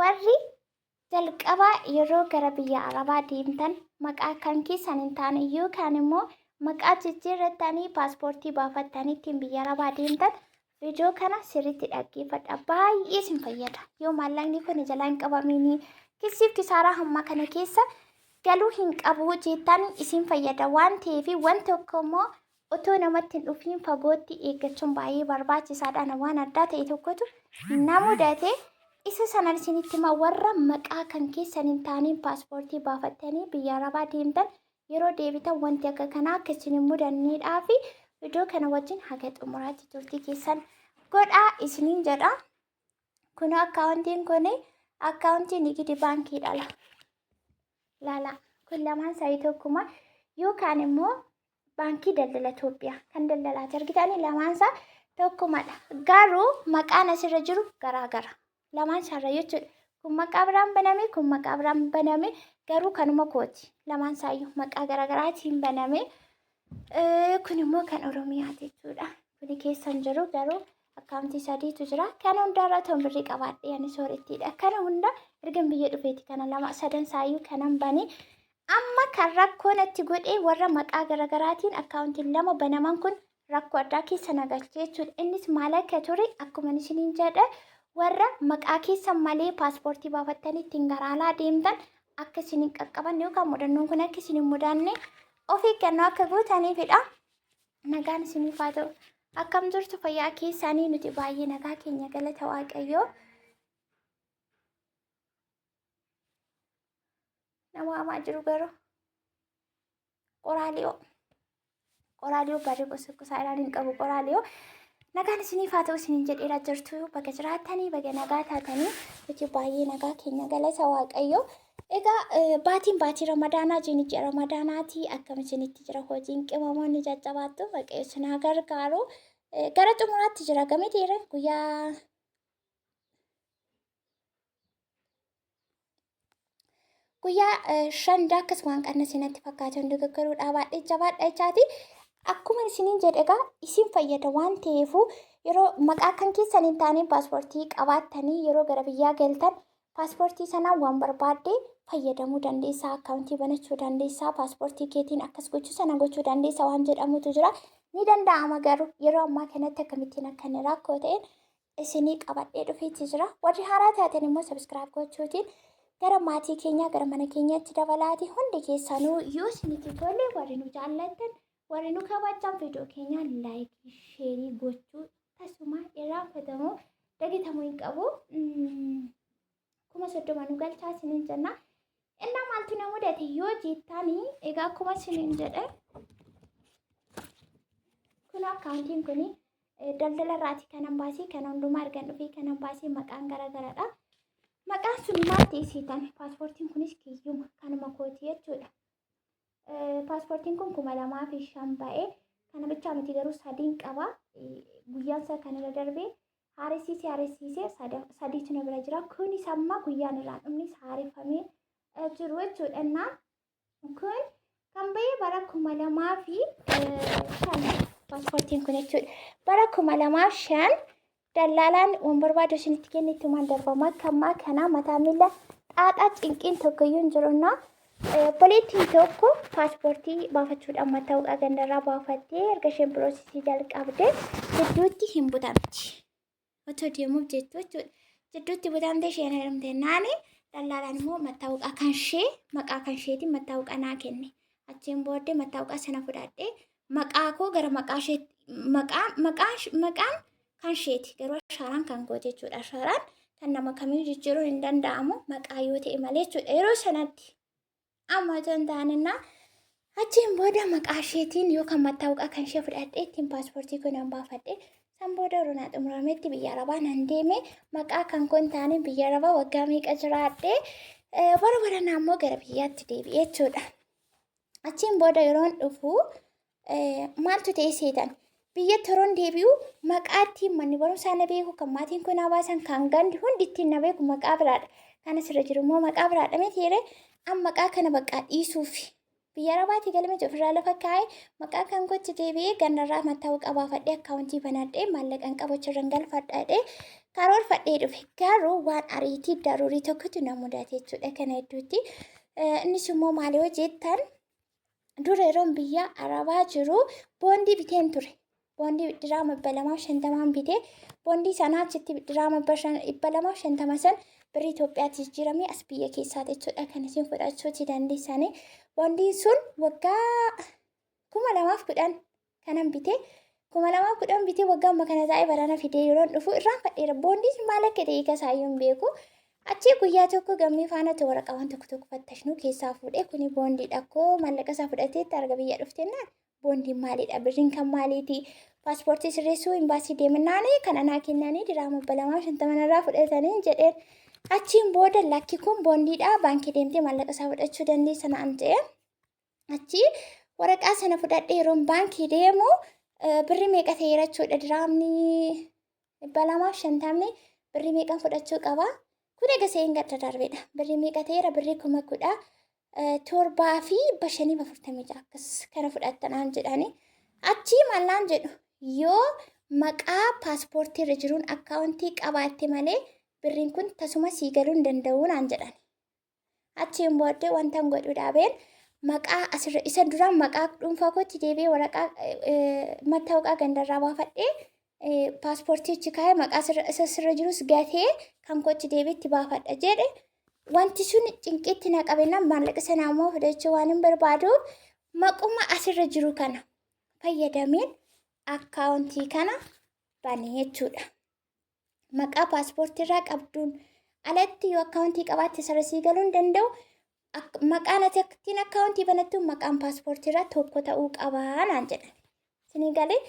Warri jalqaba yeroo gara biyya Arabaa deemtan maqaa kan keessan hin taane yookaan immoo maqaa jijjiirrattanii paaspoortii baafattanii ittiin biyya Arabaa deemtan viidiyoo kana sirriitti dhaggeeffadha. Baay'ee isin fayyada. Yoo maallaqni kun jalaa hin qabamiinii kissiif kisaaraa hamma kana keessa galuu hin qabu jettan isin fayyada waan ta'eef wanti tokko immoo otoo namatti hin dhufiin fagootti eeggachuun baay'ee barbaachisaadha. Waan addaa ta'e tokkotu na mudate. Isa sanan isinitti hima warra maqaa kan keessan hin taaneen paaspoortii baafattanii biyya Arabaa deemtan yeroo deebitan wanti akka kanaa akka isin hin mudanneedhaa fi viidiyoo kana wajjin haga xumuraatti turtii keessan godhaa isiniin jedha. Kun akkaawuntiin kun akkaawuntii Nigidi Baankii dhala. Laala kun lamaan isaanii tokkuma yookaan immoo Baankii Daldala Itoophiyaa kan daldalaati argitanii lamaan isaa tokkumadha. Garuu maqaan asirra jiru garaagara. Lamaan isaarra jechuudha. Kun maqaa biraan baname, kun maqaa biraan baname garuu kanuma kooti. Lamaan isaayyuu maqaa garaagaraatiin baname. Kun immoo kan Oromiyaati jechuudha. Kuni keessa hin jiru garuu akkaawuntii sadiitu jira. Kana hundaarra otoo birrii qabaadhee ani soorettiidha. Kana hunda ergan biyya dhufeeti kana lama sadan isaayyuu kanan bane. Amma kan rakkoo natti godhe warra maqaa garaagaraatiin akkaawuntiin lama banaman kun rakkoo addaa keessa na galche jechuudha. Innis maal akka ture akkuma isiniin jedhe warra maqaa keessan malee paaspoortii baafattanii ittiin gara alaa deemtan akka isin hin qaqqabanne yookaan mudannoon kun akka isin hin mudanne of eeggannoo akka gootaniifidha. Nagaan isiniif haa ta'u. Akkam jirtu fayyaa keessanii nuti baay'ee nagaa keenya galata Waaqayyoo. Nama hamaa jiru garuu qoraaliyoo qoraaliyoo barri gosa irraan hin qabu qoraaliyoo. Nagaan isiniif haa ta'u isiniin jedheera jirtu baga jiraattanii baga nagaa taatanii nuti baay'ee nagaa keenya galata Waaqayyoo. Egaa baatiin baatii Ramadaanaa jiini ji'a Ramadaanaati akkam isinitti jira hojiin qimamoonni jajjabaattu Waaqayyo isin haa gargaaru. Gara xumuraatti jira gamitiire guyyaa Guyyaa shan akkas waan qannase natti fakkaate hundi gaggaruudhaa baadhee jabaadha jechaati. Akkuma isiniin jedhe egaa isin fayyada waan ta'eefu yeroo maqaa kan keessan hin taane paaspoortii qabaattanii yeroo gara biyyaa galtan paaspoortii sanaan waan barbaadde fayyadamuu dandeessaa, akkaawuntii banachuu dandeessaa, paaspoortii keetiin akkas gochuu sana gochuu dandeessaa waan jedhamutu jira. Ni danda'ama garuu yeroo ammaa kanatti akkamittiin akka inni rakkoo ta'een isinii qabadhee dhufeetti jira. Warri haaraa taatan immoo subscribe gochuutiin gara maatii keenyaa gara mana keenyaatti dabalaati hundi keessanuu yoo isinitti tole warri nu jaallattan warri nu kabajjan viidiyoo keenya laayikii sheerii gochuu tasuma irraanfatamu dagatamuu hin qabu. 30,000 nu galchaa isiniin jenna. Innaa maaltu na mudate yoo jettanii egaa akkuma isiniin jedhe kun akkaawuntiin kun daldala irraati kanan baasee kan hundumaa ergan dhufee kanan baasee maqaan garagaradha. Maqaan sun maal ta'e seetan paaspoortiin kunis kiyyuma kanuma kooti jechuudha. Paaspoortiin kun 2005 ba'ee kana bichaa miti garuu sadiin qaba. Guyyaan isaa kan irra darbee haaressiisee haaressiisee sadiitu na bira jira. Kunis amma guyyaan irraan dhumnis haareffamee jiru jechuudha. Innaa kun kan ba'e bara 2005 paaspoortiin kun jechuudha. Bara 2005 dallaalaan waan barbaadu isinitti kenne ittumaan darbama. Akka ammaa kana mataa miila xaaxaa cinqiin tokkoyyuu hin jiru. Innaa obboleettiin tokko paaspoortii baafachuudhaan mattaawqaa gandarraa baafattee erga isheen piroosesii jalqabde gidduutti hin butamti. Otoo deemuuf jettu jechuudha. Jidduutti butamte isheen heerumte naani dallaalaan immoo mattaawqaa kan ishee maqaa kan isheetiin mattaawqaa naa kenne. Achiin booddee mattaawqaa sana fudhadhee maqaa koo gara maqaa ishee maqaan maqaan maqaan kan isheeti garuu ashaaraan kan kooti jechuudha. Ashaaraan kan nama kamiyyuu jijjiiruun hin danda'amu maqaa yoo ta'e malee jechuudha. Yeroo sanatti amma otoo hin taanennaa achiin booda maqaa isheetiin yookaan mattaawqaa kan ishee fudhadhee ittiin paaspoortii koo nan baafadhe. San booda yeroo naa xumurametti biyya Arabaa nan deeme maqaa kan koo hin taane biyya Arabaa waggaa meeqa jiraadhe bara baranaa immoo gara biyyaatti deebi'e jechuudha. Achiin booda yeroon dhufu maaltu ta'e seetan? Biyyatti yeroon deebi'u maqaa ittiin manni barumsaa na beeku, kan maatiin koo na baasan, kan gandi hundi ittiin na beeku maqaa biraadha. Kan asirra jiru immoo maqaa biraadha miti yeree an maqaa kana baqqaa dhiisuuf biyya Arabaatii galmee ofirraa lafa kaa'ee maqaa kan kootti deebi'ee gandarraa mattaawuqaa baafadhee akkaawuntii banadhee maallaqan qabu achirran galfadha jedhee Karoorfadhee dhufe garuu waan ariitii daruurii tokkotu na mudate jechuudha kana hedduutti. Innis immoo maal yoo jettan dura yeroon biyya Arabaa jiru boondii biteen ture. Boondii diraama 250n bitee boondii sanaa achitti diraama 250 san birrii Itoophiyaatti jijjiiramee as biyya keessaati jechuudha kan isin fudhachuuti dandeessanii. Boondiin sun waggaa 2010 kanan bitee 2010 bitee waggaa amma kana taa'ee barana fidee yeroon dhufu irraanfadheera. Boondiin sun maal akka ta'e hiika isaayyuu hin beeku. Achii guyyaa tokko gammee faana waraqaa waan tokko tokko fattashnu keessaa fuudhee kuni boondiidha koo maallaqa isaa fudhateetti arga biyya dhuftennaan boondiin maalidha birriin kan maaliiti paaspoortii sirreessuu imbaasii deemnaani kan anaa kennanii diraama 250 irraa fudhatanii jedheen. Achiin booda lakki kun boondiidha baankii deemtee maallaqa isaa fudhachuu dandeessa naan jedhe. Achi waraqaa sana fudhadhee yeroon baankii deemu birrii meeqa ta'eera jechuudha diraamni 250 birrii meeqan fudhachuu qaba. Kun egaa seen gadda darbedha. Birrii meeqa ta'eera birrii 17,546 akkas kana fudhattanaan jedhani. Achii maallaan jedhu yoo maqaa paaspoortii irra jiruun akkaawuntii qabaatte malee birriin kun tasuma sii galuu hin danda'u naan jedhani. Achiin booddee wantan godhu dhaabeen maqaa asirra isa duraan maqaa dhuunfaa kootti deebi'ee waraqaa mattaawqaa gandarraa baafadhee paaspoortiichi kaa'ee maqaa isa sirra jirus gatee kan kootti deebi'ee itti baafadha jedhe. Wanti sun cinqiitti na qabennaan maallaqa sana immoo fudhachuu waan hin barbaaduuf maquma asirra jiru kana fayyadameen akkaawuntii kana bane jechuudha. Maqaa paaspoortii irraa qabduun alatti yoo akkaawuntii qabaatte sarara sii galuu hin danda'u. Maqaan ati ittiin akkaawuntii banattu maqaan paaspoortii irraa tokko ta'uu qabaa naan jedhan. Isinii galee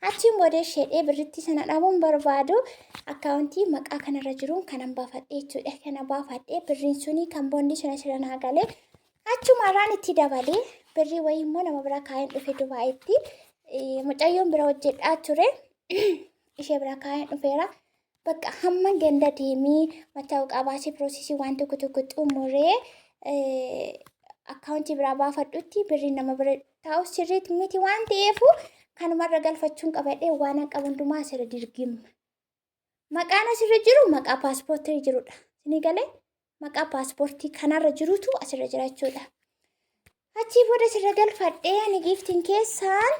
achiin booda isheedhee birritti sana dhabuun barbaadu akkaawuntii maqaa kanarra jiruun kanan baafadhe jechuudha. Kana baafadhee birriin suni kan boondii sun asirra naa galee achumarraan itti dabalee birrii wayii immoo nama bira kaa'een dhufe Dubaayitti. Mucayyoon bira hojjedhaa ture. Ishee bira kaa'een dhufeera. Bakka hamma ganda deemee mattaawqaa baasee piroosesii waan tokko tokko xumuree akkaawuntii biraa baafadhutti birriin nama bira taa'u sirriitti miti waan ta'eef kanumarra galfachuun qabadhee waan qabu hundumaa asirra dirgimma. Maqaan asirra jiru maqaa paaspoortii jirudha. Isinii galee maqaa paaspoortii kanarra jirutu asirra jira jechuudha. Achii booda asirra galfadhee ani giiftiin keessaan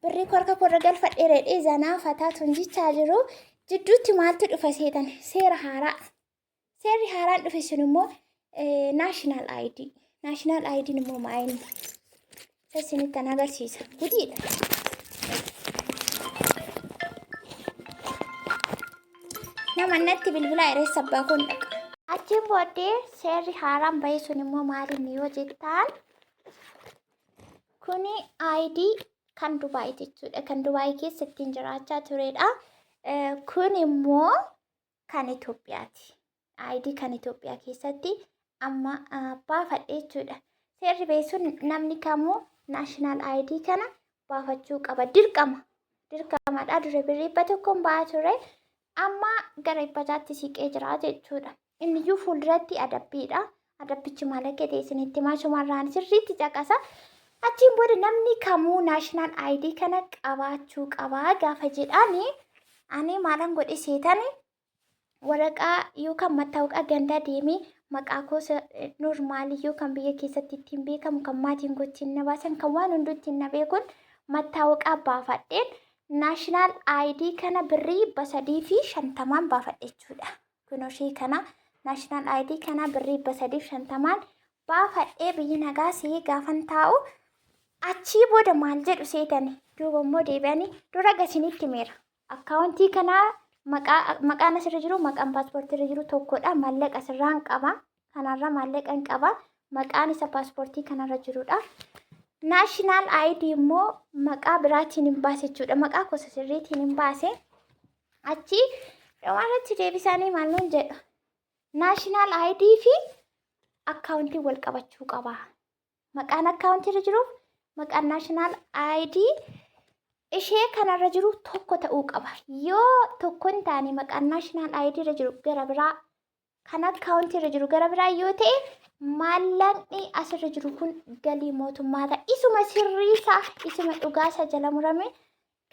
birrii harka koorra galfadhee reedhee zanaa fataa tunjichaa jiru jidduutti maaltu dhufa seetan seera haaraa. Seerri haaraan dhufe sun immoo naashinaal ID. Naashinaal ID'n immoo maayini? Isa isinitti an agarsiisa. Gudiidha. Nama natti bilbilaa ereessa abbaa koon dhaqa. Achiin booddee seerri haaraan bahe sun immoo maalinni yoo jettaan kuni ID kan Dubaay jechuudha. Kan Dubaay keessa ittiin jiraachaa turedha. Kun immoo kan Itoophiyaati. ID kan Itoophiyaa keessatti amma baafadhe jechuudha. Seerri bahe sun namni kamuu naashinaal ID kana baafachuu qaba. Dirqama. Dirqamadha. Dura birrii 100n ba'aa ture. Amma gara 600tti siqee jira jechuudha. Inniyyuu fuulduratti adabbiidha. Adabbichi maal akka ta'e isinitti himaa shumarraan sirriitti caqasa. Achiin booda namni kamuu naashinaal ID kana qabaachuu qabaa gaafa jedhaani ani maalan godhe seetani waraqaa yookaan mattaawqaa gandaa deemee maqaa koo normaalii yookaan biyya keessatti ittiin beekamu kan maatiin koo ittiin na baasan kan waan hunduu ittiin na beekuun mattaawqaa baafadheen naashinaal ID kana birrii 350n baafadhe jechuudha. Kunoo ishee kana naashinaal ID kana birrii 350n baafadhee biyyi nagaa see gaafan taa'u achii booda maal jedhu seetani duuba immoo deebi'anii dura gasinitti meera. Akkaawuntii kanaa maqaan asirra jiru maqaan paaspoortii irra jiru tokkodha. Maallaqa asirraan qaba. Kanarra maallaqa hin qaba. Maqaan isa paaspoortii kanarra jirudha. Naashinaal ID immoo maqaa biraatiin hin baase jechuudha. Maqaa gosa sirriitiin hin baase. Achi dhumarratti deebisanii maal nuun jedhu. Naashinaal ID fi akkaawuntii wal qabachuu qaba. Maqaan akkaawuntii irra jiruuf maqaan naashinaal ID ishee kanarra jiru tokko ta'uu qaba. Yoo tokko hin taane maqaan naashinaal ID irra jiru gara biraa kan akkaawuntii irra jiru gara biraa yoo ta'e maallaqni asirra jiru kun galii mootummaa ta'a. Isuma sirriisaa isuma dhugaasaa jala murame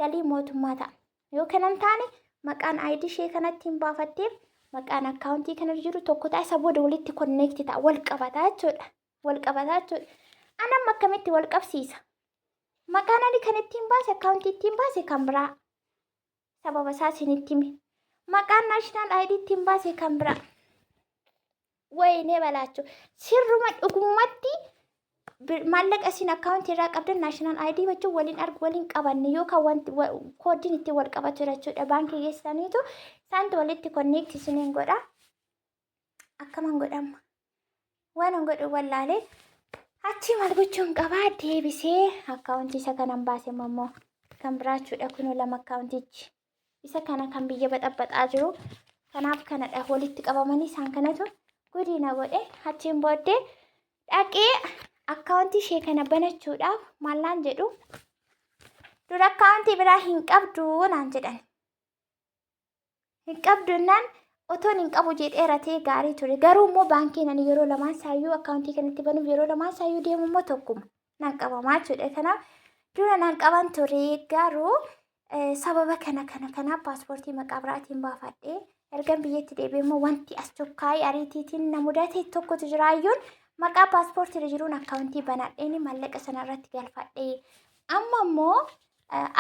galii mootummaa ta'a. Yoo kana hin taane Maqaan ID ishee kanatti hin baafatteef maqaan akkaawuntii kana jiru tokko ta'a. Isa booda walitti connect ta'a, wal qabataa jechuudha. Wal qabataa jechuudha. Ani amma akkamitti wal qabsiisa? Maqaan ani kan ittiin baase, akkaawuntii ittiin baase kan biraa. Sababa isaa isinitti hime. Maqaan national ID ittiin baase kan biraa. Wayinee balaachuu. Sirruma dhugumatti maallaqa isin akkaawuntii irraa qabdan national ID wajjin waliin argu, waliin qabanne yookaan wanti koodiin ittiin wal qabatu jechuudha. Baankii geessaniitu isaantu walitti connect isiniin godha. Akkaman godhamma? Waan hin godhu wallaalee. Achi maal gochuun qabaa? Deebisee akkaawuntii isa kanan baase immoo kan biraa jechuudha. Kunoo lama akkaawuntichi. Isa kana kan biyya baxabbaxaa jiru. Kanaaf kanadha, walitti qabamanii isaan kanatu gudiina godhe. Achiin booddee dhaqee akkaawuntii ishee kana banachuudhaaf maallaan jedhu, dura akkaawuntii biraa hin qabdu naan jedhan. Hin qabdu naan otoon hin qabu jedheera ta'e gaarii ture. Garuu immoo baankiin ani yeroo lamaan saayyuu akkaawuntii kanatti banuuf yeroo lamaan saayyuu deemu immoo tokkuma naan qabamaa jechuudha. Kanaaf dura naan qaban ture, garuu sababa kana kana kanaaf paaspoortii maqaa biraatiin baafadhee ergan biyyatti deebi'e immoo wanti as chokkaayii ariitiitiin na mudate tokkotu jiraayyuun maqaa paaspoortii irra jiruun akkaawuntii banadheen maallaqa sana irratti galfadhee, amma immoo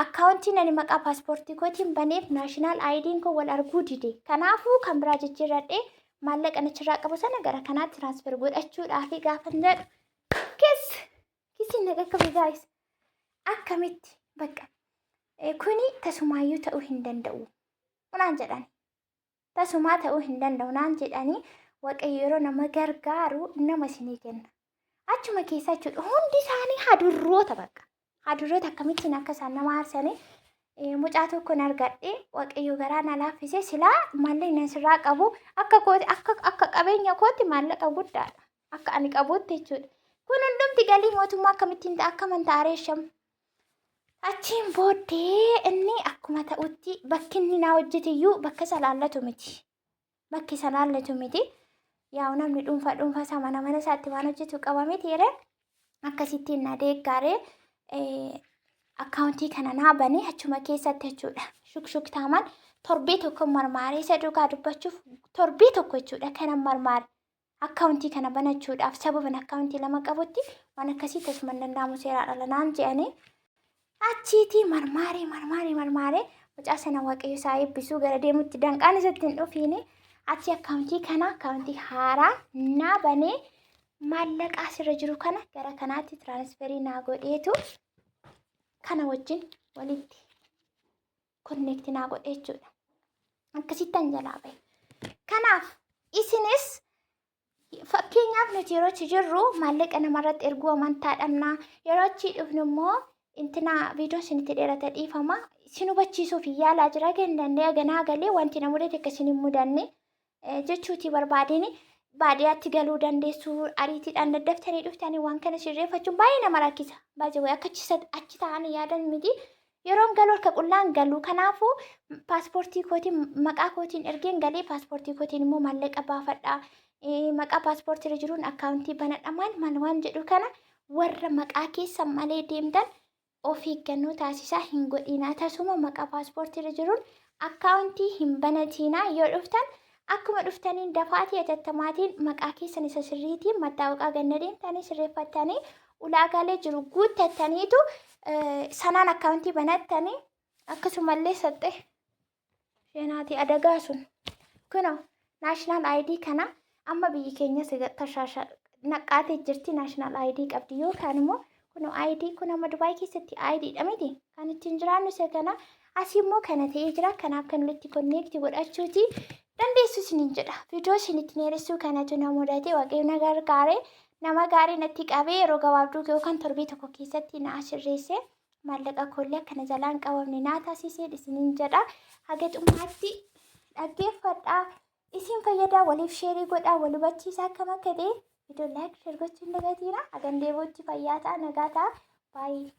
akkaawuntiin ani maqaa paaspoortii kootiin baneef national IDn koo wal arguu dide. Kanaafuu kan biraa jijjiirradhee maallaqa achirraa qabu sana gara kanaatti transfer godhachuudhaaf gaafa jedhu keessa kisiin na qaqqabe, guys. Akkamitti bakka kuni tasumaayyuu ta'uu hin danda'u naan jedhani. Tasumaa ta'uu hin danda'u naan jedhanii. Waaqayyo yeroo nama gargaaru nama isinii kenna. Achuma keessaa jechuudha, hundi isaanii hadurroota bakka. Hadurroota, akkamittiin akka isaan nama aarsanii. Mucaa tokkon argadhe, Waaqayyo garaa na laaffise. Silaa maallaqni asirraa qabu akka kooti, akka qabeenya kootti maallaqa guddaadha. Akka ani qabutti jechuudha. Kun hundumti galii mootummaa akkamittiin ta'a, akka amantaa areesham. Achiin booddee inni akkuma ta'utti bakki inni naa hojjete iyyuu bakka isa laallatu miti. Bakki isa laallatu miti. Yaa'u namni dhuunfaa dhuunfaa isaa mana mana isaatti waan hojjetu qaba miti yeree akkasittiin na deeggaree akkaawuntii kana naa banee achuma keessatti jechuudha. Shukshuk taamaan torbee tokko marmaaree, isa dhugaa dubbachuuf torbee tokko jechuudha kanan marmaare. Akkaawuntii kana banachuudhaaf sababan akkaawuntii lama qabutti waan akkasii tasuma hin danda'amu, seeraan ala naan jedhanii. Achiitii marmaaree marmaaree marmaaree mucaa sana Waaqayyo isaa eebbisuu, gara deemutti danqaan isatti hin dhufiini. Achi akkaawuntii kana akkaawuntii haaraa naa banee maallaqa asirra jiru kana gara kanaatti transfer naa godheetu kana wajjin walitti connect naa godhe jechuudha. Akkasittan jalaa bahe. Kanaaf isinis fakkeenyaaf nuti yeroo achi jirru maallaqa namarratti erguu amantaa dhabna. Yeroo achi dhufnu immoo intina viidiyoo isinitti dheerata, dhiifama. Isin hubachiisuuf yaalaa jira, kan danda'e ganaa galee wanti na mudate akka isin hin mudanne jechuutii barbaadeen. Baadiyyaatti galuu dandeessu, ariitiidhaan daddaftanii dhuftanii waan kana sirreeffachuun baay'ee nama rakkisa. Baay'ee akka achi ta'anii yaadan miti. Yeroon galu harka qullaan galu. Kanaafuu paaspoortii kootiin maqaa kootiin ergeen galee paaspoortii kootiin immoo maallaqa baafadha. Maqaa paaspoortii irra jiruun akkaawuntii banadha, maal maal waan jedhu kana warra maqaa keessan malee deemtan of eeggannoo taasisaa, hin godhinaa. Tasuma maqaa paaspoortii irra jiruun akkaawuntii hin banatiinaa. Yoo dhuftan akkuma dhuftaniin dafaatii atattamaatiin maqaa keessan isa sirriitiin mattaawaqaa ganna deemtanii sirreeffattanii ulaagaalee jiru guuttattaniitu sanaan akkaawuntii banattanii. Akkasumallee saxxe sheenaatii adagaa sun kunoo national ID kana amma biyyi keenya tashaasha naqaatee jirti, national ID qabdi yookaan immoo kunoo ID kun amma Dubaay keessatti ID dha miti kan ittiin jiraannu, isa kana asii immoo kana ta'ee jira. Kanaaf kan walitti connect godhachuuti dandeessu isiniin jedha. Viidiyoo isinitti dheeressuu kanatu na mudate. Waaqayyo na gargaare, nama gaarii natti qabee yeroo gabaabduu yookaan torbee tokko keessatti na sirreesse, maallaqa koollee akkana jalaan qabamne naa taasisee isiniin jedha. Haga xumuraatti dhaggeeffadhaa, isin fayyadaa. Waliif share godhaa, wal hubachiisaa. Akkam akka ta'e viidiyoo like, share gochuu hin dagatiina. Hagan deebi'utti fayyaa ta'a, nagaa ta'a, baay'ee.